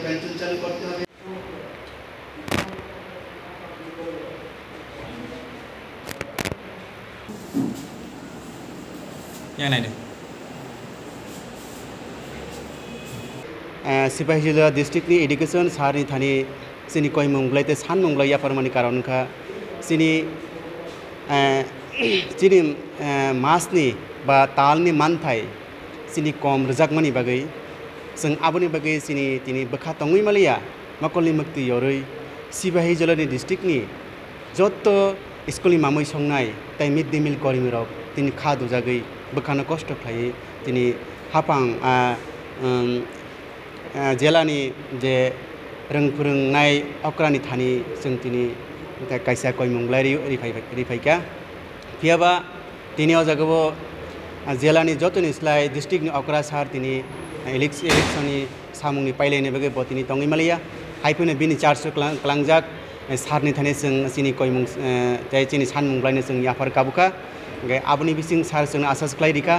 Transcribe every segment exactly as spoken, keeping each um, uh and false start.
ক্যান্টিন চালু করতে হবে। Yang naidi. Eh, Sipahijola district ni education sir ni thani chini koimung belai tei sanmung belai yapharmani karon wngkha chini, eh, chini, eh, mas ni ba tal ni manthai chini kom rwjakmani bagwi, chwng aboni bagwi chini tini bwkha tongwi maliya, mokolni mwktwi yorwi Sipahijola ni district ni jotto school ni mamwi songnai tei mid day meal kormi rok tini kha dujagwi bwkhano kosto khlaiwi tini haphang, ah, um, ah, jelani je rwng phwrwngnai okrani thani chwng tini kaisa koimung belai ri-, riphai-, riphaikha. Phiyaba tini o jagao, ah, jelani jotoni slai district ni okra sir tini, ah, elec-, election ni samungni pailaini bagwi bo tini tongwi maliya. Hai phano bini charge o klang-, klangjak, eh, sir ni thani chwng chini koimung, eh, tei chini sanmung belaino chwng yaphar kabukha. Hingkhe aboni bising sir chwngno asas khlai rikha.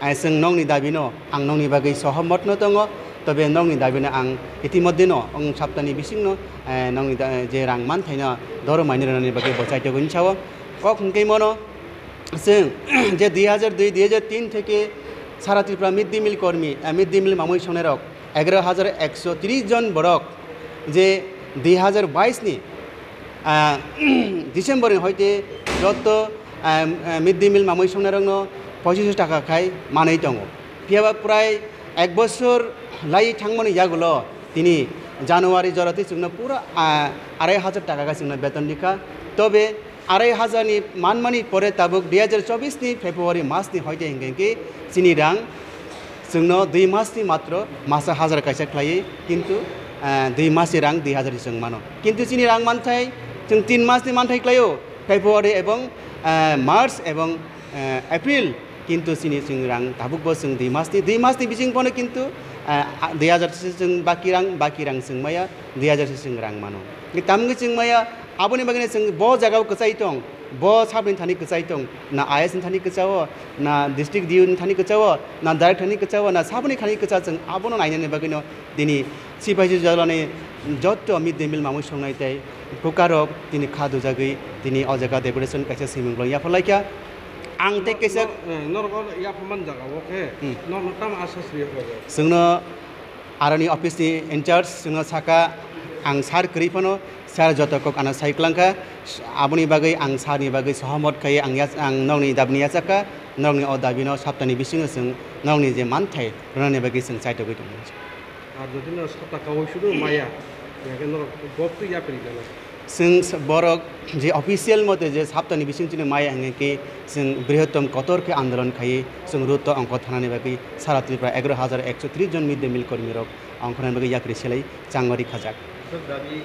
Eh, chwng nokni dabino, ang nokni bagwi sohomotno tongo, tobe nokni dabino ang itimodheno wng saptani bisingno, eh, nokni da-, je rang manthaino doro maini rwnani bagwi bo chaitogwi sao. Kok hwnkhe mono chwng je dui hajar dui, dui hajar tin theke sara Tripura mid day meal kormi, eh, mid day meal mamwi songnairok egaro hajar ekso tris jon borok je dui hajar bais ni, ah, December ni hoite jotto, ah, ah, mid day meal mamwi songnairokno pochiso taka khai manwi tongo. Phiyaba prai ek bosor lai thangmani yagulo tini January jorati chwngno pura, ah, arai hajar taka khai chwngno beton rikha. Tobe arai hajar ni manmani pore tabuk dui hajar chobis ni February mas ni hoite hingkhe hingkhe chini rang chwngno dui mas ni matro masa hajar kaisa khlaiwi, kintu, eh, dui mas ni rang dui hajar ni chwng mano. Kintu chini rang manthai chwng tin mas ni manthai khlaio, February ebong, eh, March ebong, eh, April, kintu chini chwng rang tabukbo chwng dui mas ni, dui mas ni bising bono kintu, eh, a-, dui hajar se chwng baki rang, baki rang chwng maya, dui hajar se chwng rang mano. Tamni chwng maya, aboni bagwino chwng bo jagao kwchai tong, bo sabni thani kwchai tong, na I A S ni thani kwchao, na district D O ni thani kwchao, na director ni kwchao, na saboni thani kwchao, chwng abono nainani bagwino tini Sipahijola ni jotto mid day meal mamwi songnai tei pukarok tini kha dujagwi tini o jaga deputation kaisa swimung lo yapharlaikha. Ang tei kaisa Nor-, eh, norok yapharmani jaga o khe Hmm. norok tamo asas riyok. Chwngno R O ni office ni in charge chwngno saka, ang sir kwrwi phano sir joto kok ano sai kwlangkha, aboni bagwi ang sir ni bagwi sohomot khai ang yach-, ang nokni dabini yachakha, nokni o dabino saptani bisingo chwng nokni je manthai rwnani bagwi chwng chaitogwi tongo. Ar jodi no sapta kaui sudu maya, hingke norok bok twi yapri gana. Chwng s-, borok je official mote je saptani bising chini maya hingke chwng brihotom kotor khe andolon khai chwng rutto ongkho thanani bagwi sara Tripura egaro hajar ekso tris jon mid day meal kormi rok ongkhornani bagwi yapri selai changori khajak. Aswk dabi